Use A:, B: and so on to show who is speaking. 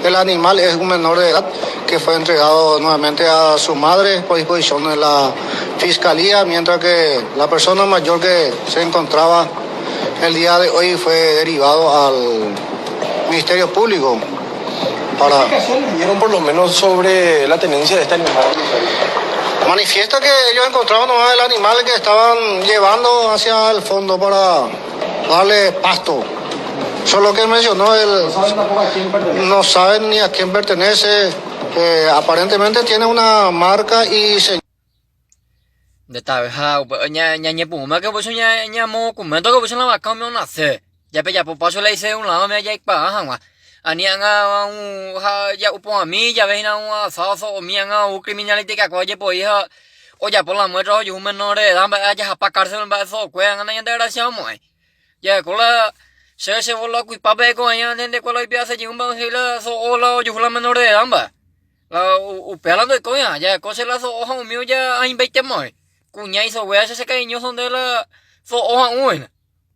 A: El animal es un menor de edad que fue entregado nuevamente a su madre por disposición de la fiscalía, mientras que la persona mayor que se encontraba el día de hoy fue derivado al Ministerio Público para...
B: ¿Qué dieron por lo menos sobre la tenencia de este animal?
A: Manifiesta que ellos encontraron nomás el animal que estaban llevando hacia el fondo para darle pasto. Solo que mencionó el...
B: No saben tampoco a quién pertenece.
A: No saben ni a quién pertenece. Eh, aparentemente tiene una marca y se...
C: Nde ha upe ñañepyrũma que upéicha ñamodocuménto que upéicha la vaka umi onase. Japejapo paso la hice un lado me jaikuaa hag̃ua. Ani ág̃a ha ja'upo'ãmi jave hína un asado so'omi ág̃a ou criminalitikakue ojepoi ha ojapo la muestra ojuhu menor de edad mba'e ajahapa cárcel mba'e so'okue ág̃a nañandegraciamo'ãi. Jaeko la che che bola kuipápe ko'ág̃a nde kuéra oipe'ase jey mba'e he'i la so'o la ojuhu la menor de edad mba'e. La upéva la ndoikói ha jaeko che la so'o ha umi oja aĩmbaitemo'ãi. Kuña isoguéva che che cariñoso nde la so'o ha'ũ hína.